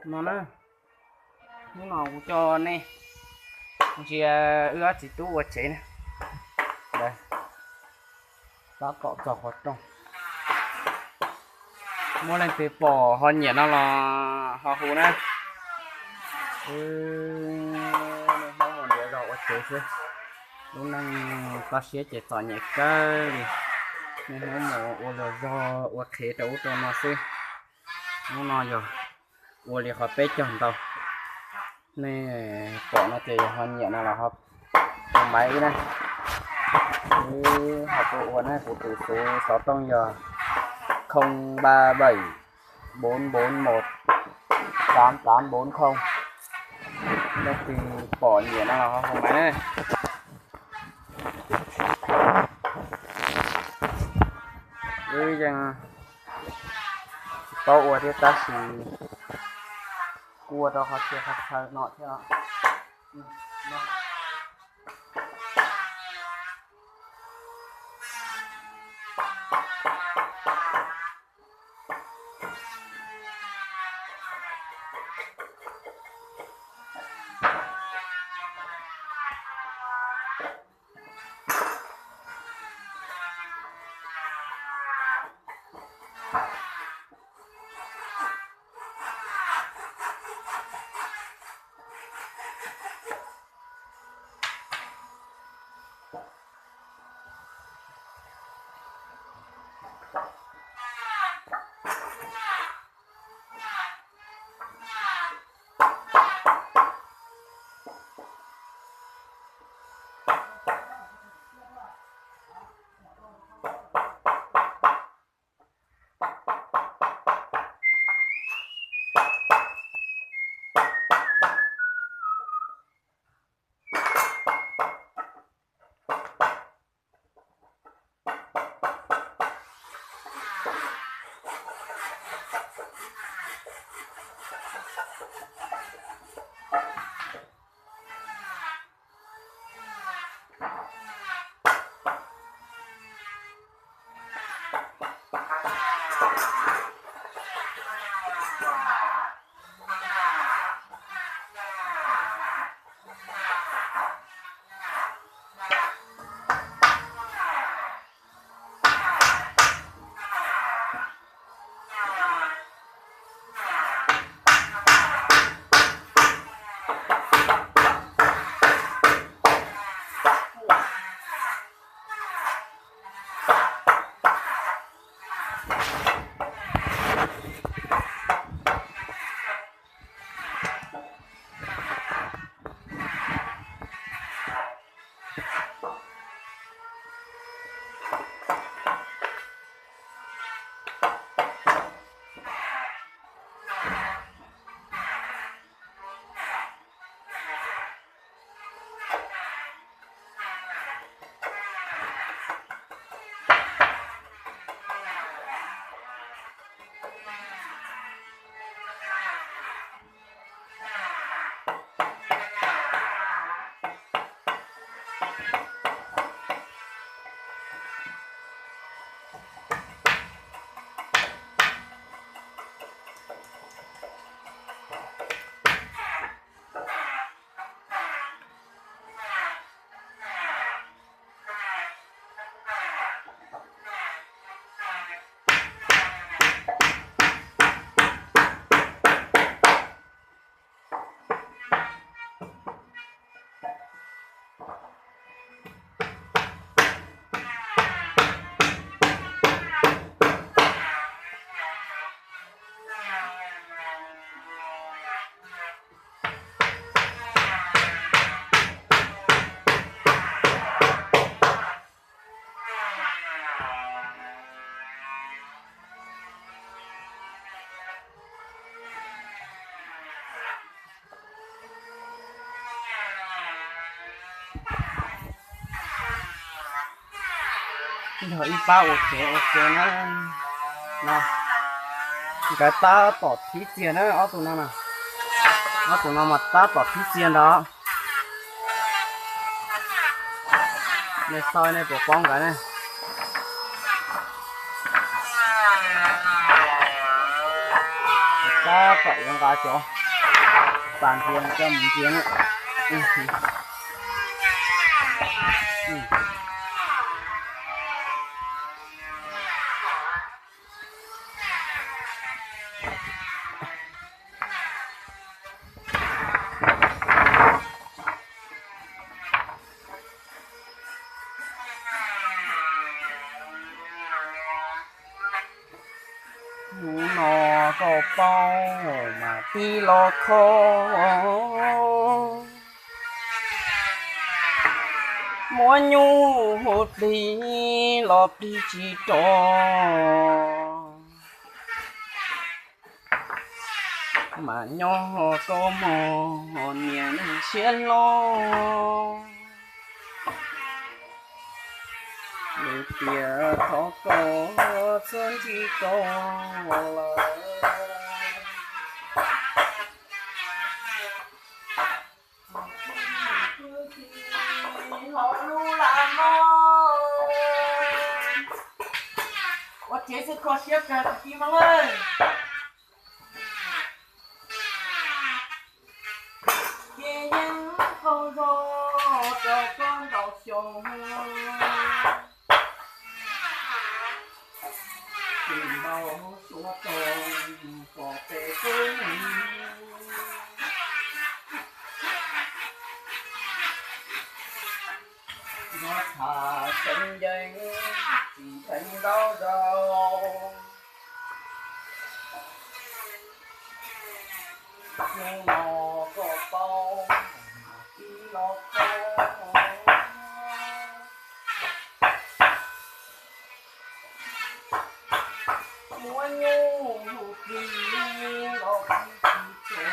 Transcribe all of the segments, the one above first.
No na, hnub no kuv coj nej ntsia wb ob txiv tub ua tsev na. Tab tom txog qhov rooj, muaj leej twg pom ho nyiam no los ho hu na. Wb niaj hnub mus nrhiav zog ua tsev xwb. Lub neej toj siab ces txom nyem kawg li, niaj hnub mus ua luag zog ua qhev rau ub rau no xwb. Hnub no yog ua li qhov peb caug ntau. Nej pom no ces yog ho nyiam no los ho hu maiv wb na. Wb ho tuaj ua na, kuv tus xuv xov tooj yog không ba bảy bốn bốn một tám tám bốn không. Leej twg pom nyiam no los ho hu maiv na. Wb yeej tsis paub ua thiab tab sis kuj ua rau qhov txhia qhov chaw no thiab. Yog ib pab ua kev ua kev na, no, nkawd tab tom thib txiag na ob tug no na, ob tug no mas tab tom thib txiag ntawd. Nej xauj nej puas paub nkawd ne. Tab tom yuav nqa cov pas ntxias coj mus ntxias na. Hnub no koj paub mas tib los kho, muab nyuj hu plig los plig tsis rov. Mas nyob koj mog niam neeg siab hlob, lwm tiam thov koj txhob ntsib koj lawm. Hauv lub lam no ua tsev xwb kho siab kawg kwv tij Hmoob. Ces yeej qaug zog rau koj ntau xyoo, tsis npau suav rau kom peb kub mus. Nyob tham tseeb yeej tsis ntseeg ntau zaus. Hnub no koj paub mas tib los kho, muab nyuj hu plig los plig tsis rov.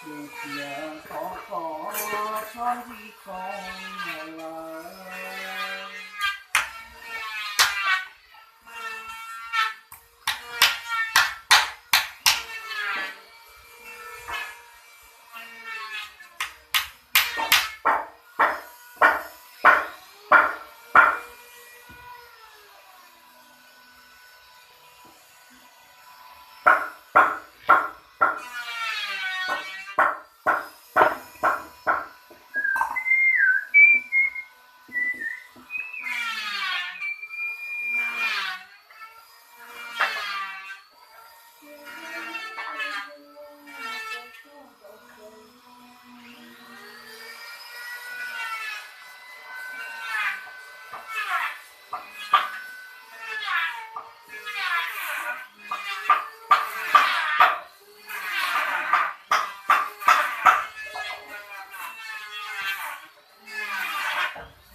Ces cia thov koj txhob ntsib koj lawm.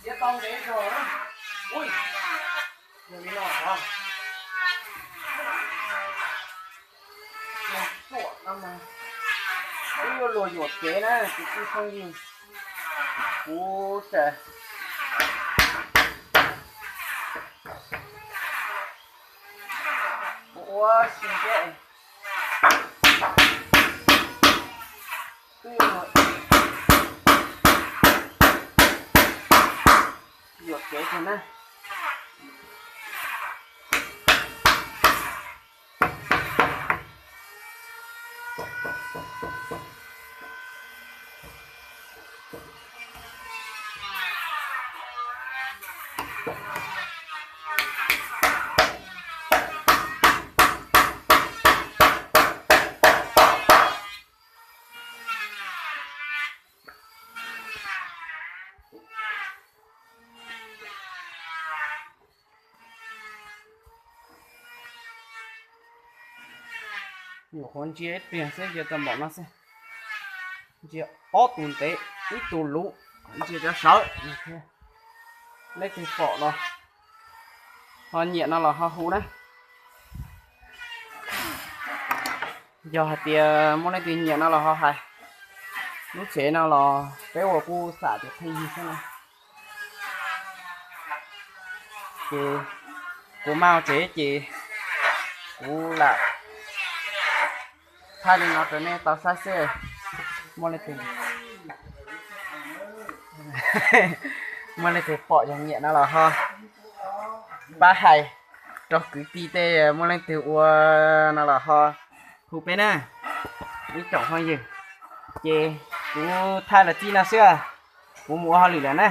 Xiav tau ntev zog na. Ui, yog li no os. Los tuam no mas wb yuav luag yuam kev na kwv tij phooj ywg. Kuv tseem ua si thiab. Wb yuam kev kawg na. Nyuam qhuav ntsia ib pliag xwb cia tau npaum no xwb. Ntsia ob tug ntev ib tug luv, ntsia cov sawv. Leej twg pom los ho nyiam no los ho hu na. Yog hais tias muaj leej twg nyiam no los ho hais. Lub tsev no los peb ua kuj xam tias pheej yig xwb na. Ces kuv maj tsev ces kuv lam thaij li no rau nej tau saib xwb. Muaj leej twg, muaj leej twg pom yog nyiam no los ho pab hais rau kwv tij tej, muaj leej twg ua no los ho hu peb na, ib tsoom phooj ywg. Ces kuv thaij los txij no xwb, kuv mus ua hauj lwm lawm na.